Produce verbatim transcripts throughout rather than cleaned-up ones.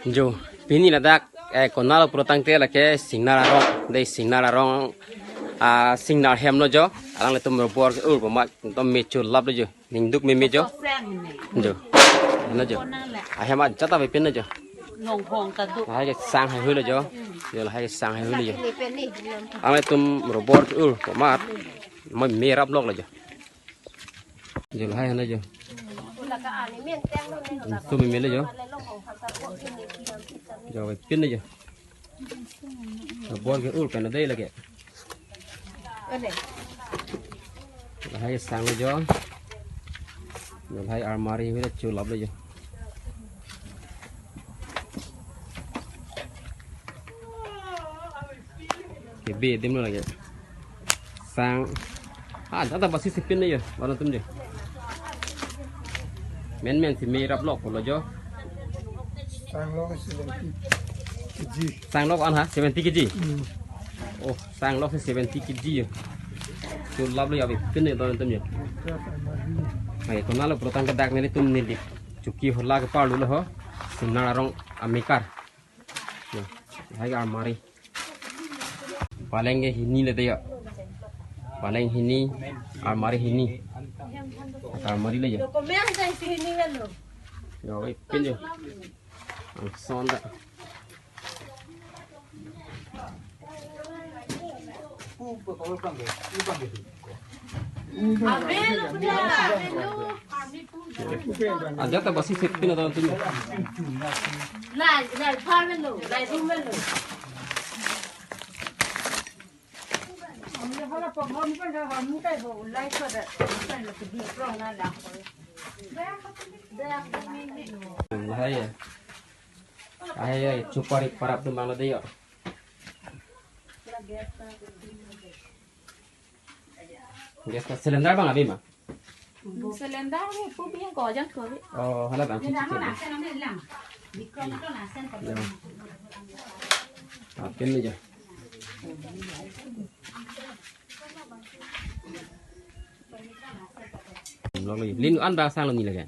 Jo, pini ladak, eh, konatlo pulotangte lake Singnar arong, dei Singnar arong, ah, Singnar hem lo jo, alanglitum robor ke-ur pu amat, atum me cholaplo jo, ningduk meme jo. Jo, lo jo. Ahem ajat ta avepin lo jo. Lahai ke sang haihui lo jo. Jo, lahai ke sang haihui lo jo. Alanglitum robor ke-ur pu amat, mo me raplok lo jo. Jo, lahai hana jo. Tum meme lo jo. Jo, avepin lo jo. Robor ke-ur pen dei lake. Lahai sang lo jo. Jo, lahai almari haihui cholaplo jo. Kebe adim lo lake. Sang. Ah, ajat ta basi si pin lo jo. Bana atum jo. Menmen si me raplok lo jo. Sang lok seventy K G. Sang lok an ha, seventy K G. Hmm. Oh, sang lok si seventy K G jo. Cholaplo jo, avepin lo jo, bana atum jo. Hai, konatlo pulotangte dak nelitum neli chuki hola ke parlu lo ho. Singnar arong amekar. Jo, lahai almari. Paleng ke hini lo dei jo. Paleng hini, almari hini. Almari lo jo. Jo, avepin jo. Angson ta. Ajat ta basi si pin lo atum. Lai, lai, par melo, lai, room melo. Lahai ya. Lahai ya, chupari parap atum abang lo dei jo. Gas ta cylinder abang ave ma? Cylinder ave, pu biang ko jang ko ave. Oh, hala abang si chicken. Jo. Ah, pin lo jo. Lin an ta sang lo ni lake.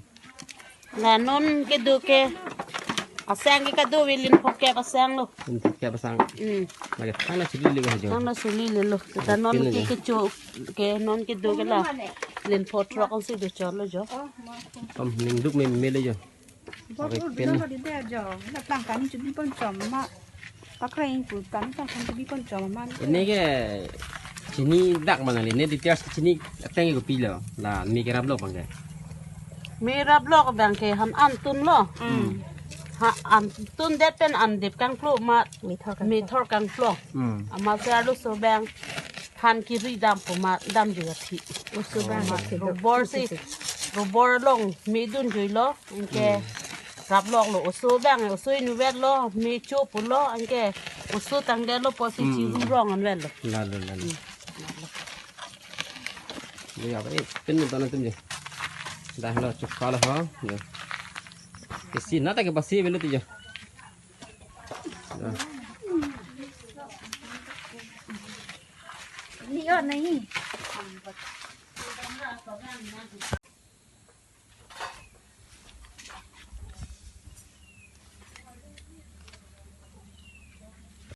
La non kedo ke asang ke kado ave, lin phokep asang lo. Lin phokep asang. Hmm. Lake thang ta chili le jo. Thang ta chili le lo. Ta non ke kecho ke non kedo ke la lin pho throk an si do cholo jo. Atum ningduk meme lo jo. Bor ur pin. Bidang kali dei jo. Na plang kani chubi pon chom ma. Pakrai pu kani plang kani chubi pon chom ma. Ini ke chini dak mana li, ne details chini ateng ke kopilo. La me ke raplok abang ke. Me raplok abang ke han an tun lo. Hmm. Ha an tun det pen an dip kangplo ma. Methor kangplo. Methor kangplo. Hmm. Amat si arloso abang han kiri dam pu ma dam juga thi. Oso abang. Robor si, robor along me dunjui lo. Anke raplok lo, oso abang, oso inutvet lo, me cho pulo, anke oso tangdet lo pusi chiru rong anvet lo. La, la, la, la. Lo ya, eh, pin lo bana atum jo. Dah lo, chukpa lo ho. Jo. Isi na ta ke basi avelo ti jo. Jo. Ni yo nahi.